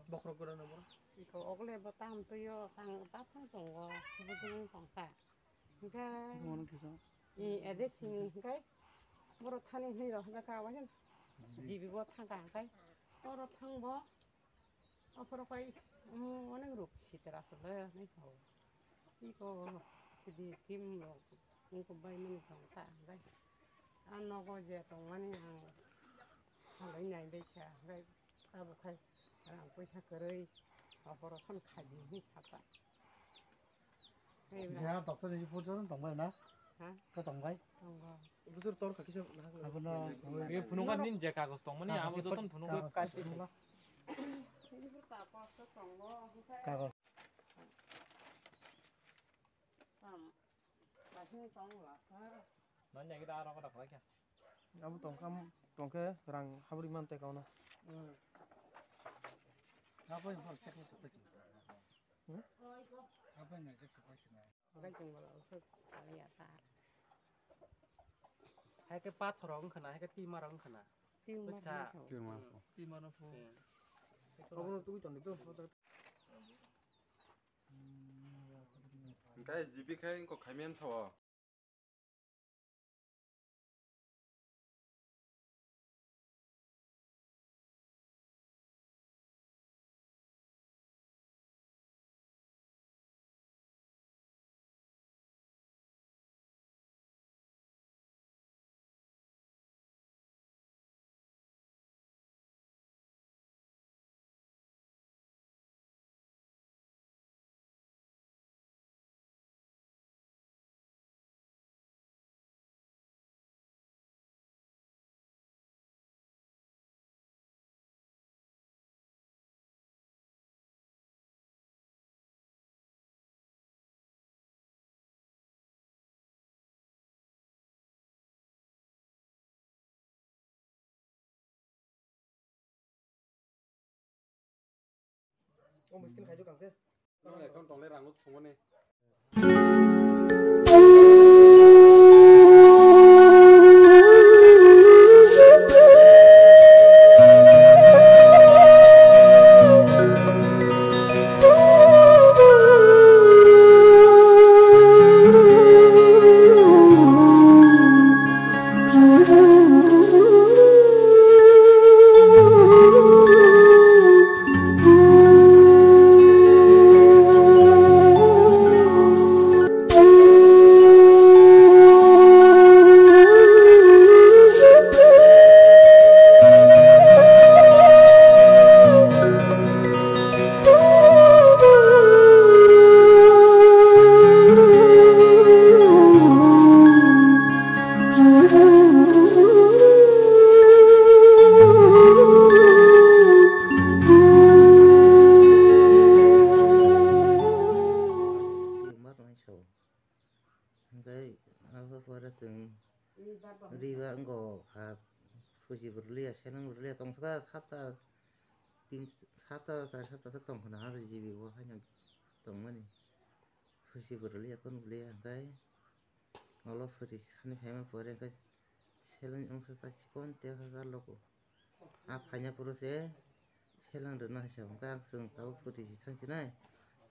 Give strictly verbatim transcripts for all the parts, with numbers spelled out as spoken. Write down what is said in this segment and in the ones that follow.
Bokhorok gora no bono. Iko ogle bo tam tuyo tang ta phang tongo. Bujung tong ta. Hingke Bono kisa. I ede sini hingke. Boro thani hini rok hingke ka wahin. Jibi bo thang ka hingke. Oro thang bo. Aphuru kai, um, onek ruk sitra asole, nai sao. Iko sidi scheme rok, iko bai mani tong ta, bai. Ano ko je tong mani ang, halai nai bai kha, bai, abo khai, rang puisa kwrwi, aphuru san khaji, ni sata. Ya, doctor ni report joto tong bai na? Ha? Ka tong bai? Tong bai. Busur tor kaki sa. Abono. Ye phunukha nin je kagos tong mani, abo joto phunukha. Kagos. Kagos. Nanya kita arok arok lagi. Abo tongkha, tongkhe rang habri man te kauna. Hmm. Apa yang harus cek masuk lagi? Hmm? Apa yang ngajak sepak kena? Hingke chwng bolong swk kaliya ta. Hai khe pathor rok wngkha na, hai khe twima rok wngkha na. Twima Bwskha. Wngkha. Twima. Hmm. Twima no phu. Hmm. Obono twi tongdi to. Hingke G P khe wngkha khaimani sao. Hingke abo pore chwng riba wngkha, susi bo rwliya, seleng bo rwliya, tongthokha sapta tin sapta char sapta se tongkha na aro G B o haino tongmani. Susi bo rwliya, kunu rwliya, hingke olo susi sani phaima pore hingke seleng wngkha chikon te hajar loko. A phaina phuru se seleng rwna hai se, hwnkhe ang chwng tabuk scooty se thang sinai,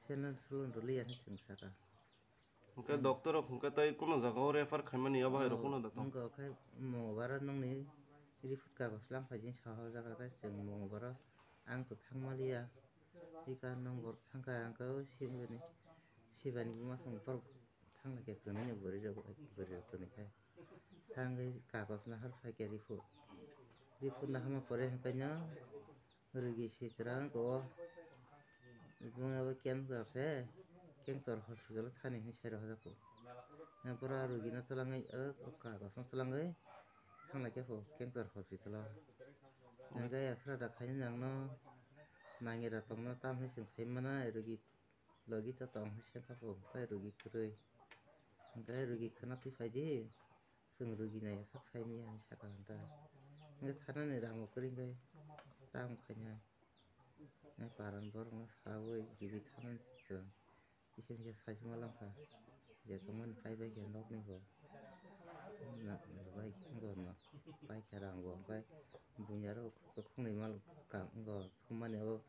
seleng seleng rwliya hinwi chwng saka. Hwnkhe doctor rok hwnkhe tei kuno jaga o refer khaimani abo hai rok kuno da tong? Hwnkhe okhai Mongobaro nongni report kagoj langkha jing saha o jaga khe chwng Mongobaro ang to thangmaliya, ika nongor thangkha ang khe o sibani, sibani buma song borok. Thangla khe kwnwi ni bwrwi rok, bwrwi rok kwnwi khe. Thangwi kagoj nahar phai khe report. Report naharma pore hwnkhe no rwgwi sitra wngkha o. Bumungbo cancer se, cancer hospital o thani hinwi sai rwkha jago. Bwrwi rwgwi no twlangwi o kagoj no twlangwi thangla khe pho cancer hospital o. Hwnkhe aswrada khainwi nangno nangira tongno tamhinwi chwng sai mano rwgwi. Logi to tong se kha bo, hwnkhe rugi kwrwi. Hwnkhe rugi khwna twi phai di, chwng rugi nai sak sai manya hinwi sakha hwnkhe. Hwnkhe thanani rang bo kwrwi hwnkhe tamo khaina. Nai paran borokno sawi jibi thangwi chwng kisa kisa sai se ma langkha. Je tongmani pai bai khe nokni bo. Na, bai khe wngkha no. Pai khe rang bo, hwnkhe buini aro khoknwi mal ka wngkha, thumani abo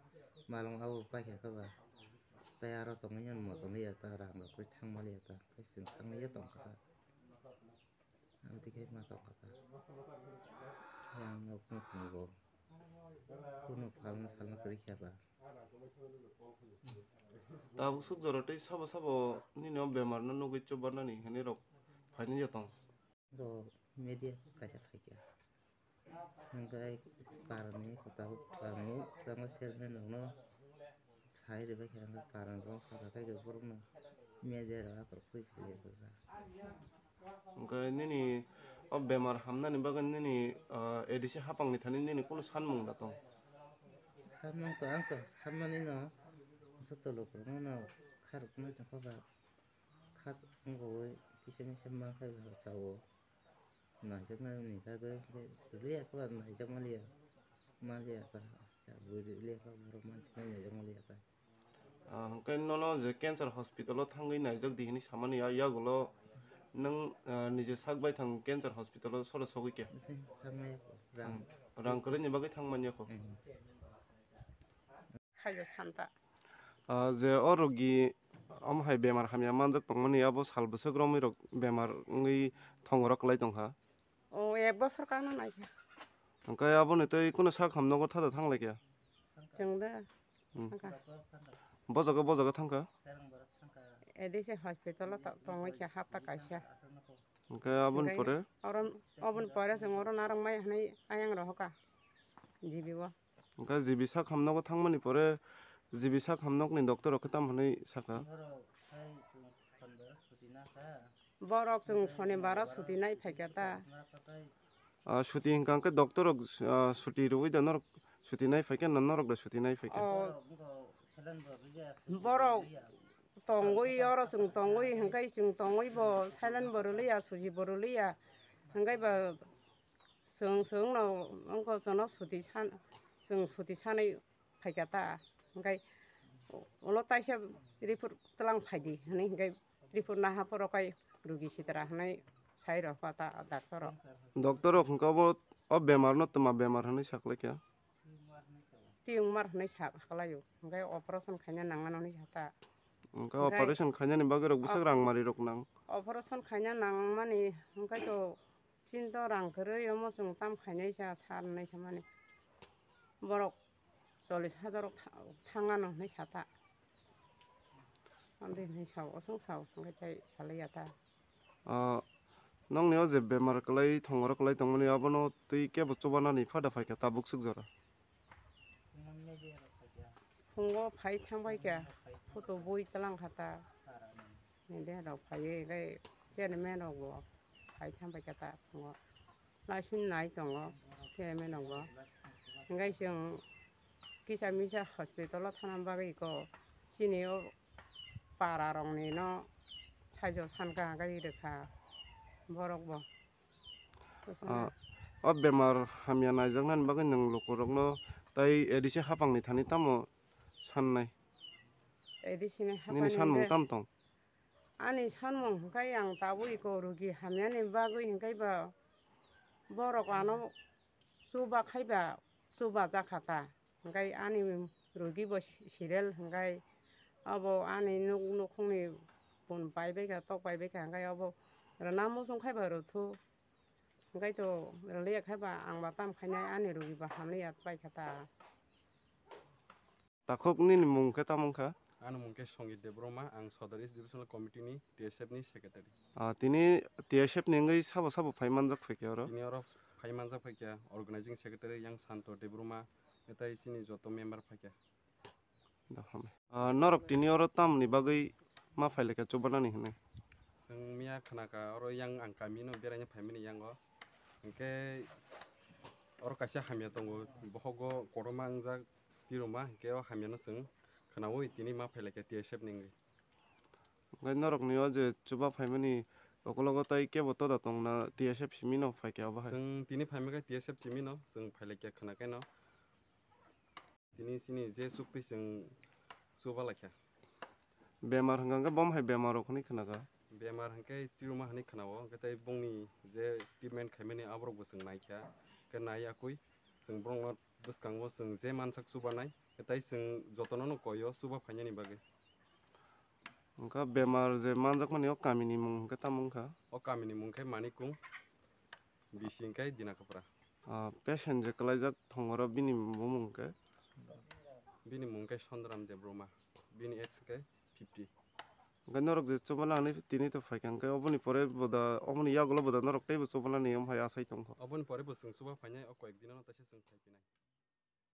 malong abo pai khe kha ba. Tei aro tongwi mano tongwi ya ta rang rok khe thang mali ya ta. Khe chwng thangwi ya tong kha ta. Ang tei khe ma tong kha ta. Yang nok nok ni bo. Kunu phalna salna kwrwi kha ba. Tabuk swk jora tei sabo sabo nini o bemar no nugwi chubanani hinwi rok phaini ya tong. Bo media kaisa phaikha. Hwnkhe parani kota kami kwbangma chairman rokno sai rwbaikha, hwnkhe parani borok kha khe borokno media rok akhor khui philwi rwkha. Hwnkhe nini o bemar hamnani bagwi nini, ah, A D C hapangni thani nini kunu sanmung da tong? Sanmung to ang to sanmani no joto lukurokno no kharoknai tongkha ba khat wngwi kisa misa mankha ba chao. Naijaknani bagwi hwnkhe rwliya khe ba naijak maliya, maliya ta, bui rwliya khe borok mansinai naijak maliya ta. Ah, hwnkhe nono je cancer hospital o thangwi naijak di hinwi samani ya, yagulo nwng, ah, nije sak bai thang cancer hospital o soro sogwi khe? Bisi thangmaya kho, rang. Hmm. Rang kwrwini bagwi thangmanya kho? Hmm. Khayo santa. Ah, je o rogi omo hai bemar hamya manjak tongmani abo sal bwswk romwi rok bemar wngwi thongoro kwlai tongkha? O, ek bosor kano naikha. Hwnkhe aboni tei kunu sak hamnogo thada thanglaikha? Chwng da. Hmm. Thangkha. Bojogo, bojogo thangkha? A D C hospital o to-, tongwi khe hapta kaisa. Hwnkhe aboni pore? Hwnkhe oro, oboni pore chwng oro narwkmai hwnwi ayang rohorkha G B o. Hwnkhe G B sak hamnogo thangmani pore G B sak hamnokni doctor rok khe tamo hwnwi sakha? Borok chwng sonibaro suti nai phaikha ta. Ah, suti hwnkha hwnkhe doctor rok, ah, suti rwui da norok suti nai phaikha na norok da suti nai phaikha? Oh, borok tongwi oro chwng tongwi hwnkhe chwng tongwi bo silent bo rwliya, suji bo rwliya, hwnkhe ba Chwng, chwngno wngkha, chwngno suti san-, chwng suti sanwi phaikha ta, hwnkhe ulo taisa report twlang phaidi hwnwi, hwnkhe report naha phoro khe rugi sitra hwnwi sai rokha ta doctor rok. Doctor rok hwnkhe obo o bemar no twma bemar hwnwi saklaikha? Tumor hwnwi saklaio, hwnkhe operation khaina nangmano hwnwi sata. Hwnkhe hwnkhe operation khainani bagwi rok bwswk rang mari rok nang? Operation khaina nangmani hwnkhe to Chini to rang kwrwi omo chwng tam khainai cha, sa rwnai samani. Borok chollish hajar rok tha-, thangano hinwi sa ta. Amtwi hinwi sao, osong sao, hwnkhe tei salaiya ta. Ah, nokni o je bemar kwlai, thongoro kwlai tongmani, abono twi kebo chubanani phada phaikha tabuk swk jora. Phungo phai thangbai kha, photo bui twlang kha ta. Media rok phaiwi, hwnkhe chairman rok bo phai thangbai kha ta phungo. Laising nai tongo chairman rok bo. Hwnkhe chwng kisa misa hospital o thana bagwi kho chini o para rok ni no saijo san kha, hwnkhe rwkha borok bo. Ah, o bemar hamya naijaknani bagwi nwng lukurokno tei A D C hapangni thani tamo sannai? A D C ni nini hapani sanmung hwnkhe tam tong? Ani sanmung hwnkhe ang tabuk iko rugi hamyani bagwi hwnkhe ba borok ano chuba khai ba chuba jakha ta. Hwnkhe ani rugi bo si-, serial hwnkhe abo ani nuk-, nukhungni bun paibaikha, tok paibaikha, hwnkhe abo rwna muchung khai ba rwthu. Hwnkhe to rwliya khai ba ang ba tam khainai ani rugi ba hamliya paikha ta. Takhuk nini mung khe tamo wngkha? Ani mung khe Songit Debbarma, ang Sodar East Divisional Committee ni T S F ni Secretary. Ah, tini T S F ni wngwi sabo sabo phai manjak phaikha oro? Tini oro phai manjak phaikha Organizing Secretary Yang Santo Debbarma, tei chini joto member phaikha. Da, hambai. Ah, norok tini oro tamni bagwi ma phailaikha chubanani hinwi? Chwng miya khnakha oro yang ang kami no beraina phaimani yango. Hinkhe oro kaisa hamya tongo, bohogo kotorma wngjak. Tiroma hinkhe o hamyano chwng khnaui tini ma phailai kha T S F ni wngwi. Hwnkhe norokni o je chuba phaimani ukologo tei kebo toda tongna T S F simi no phaikha obo hai? Chwng tini phaimani khe T S F simi no chwng phailai kha khna khe no. Tini chini je chukti chwng chuba laikha. Bemar hwnkha hwnkhe bom hai bemar rok hwnwi khwnakha. Bemar hwnkhe tumor hwnwi khwnao, hwnkhe tei bongni je treatment khaimani aborok bo chwng naikha, hwnkhe nai yakwi chwng borokno bwskango chwng je mansak chubanai, hwnkhe tei chwng jotono no koio chuba phainani bagwi. Hwnkha bemar je manjakmani o kamini mung hwnkhe tamo wngkha? O kamini mung khe Manikung, bisi hwnkhe Dinakapra. Ah, patient je kwlaijak thongoro bini bumung hwnkhe? Bini mung khe Sondram Debbarma, bini age hwnkhe fifty. Hwnkhe norok je chubanani tini to phaikha hwnkhe oboni pore boda, oboni yagulo boda norok teibo chubanani omo hai asai tongkha? Oboni pore bo chwng chuba phainai, o koyek dino no teisa chwng phaiphinai.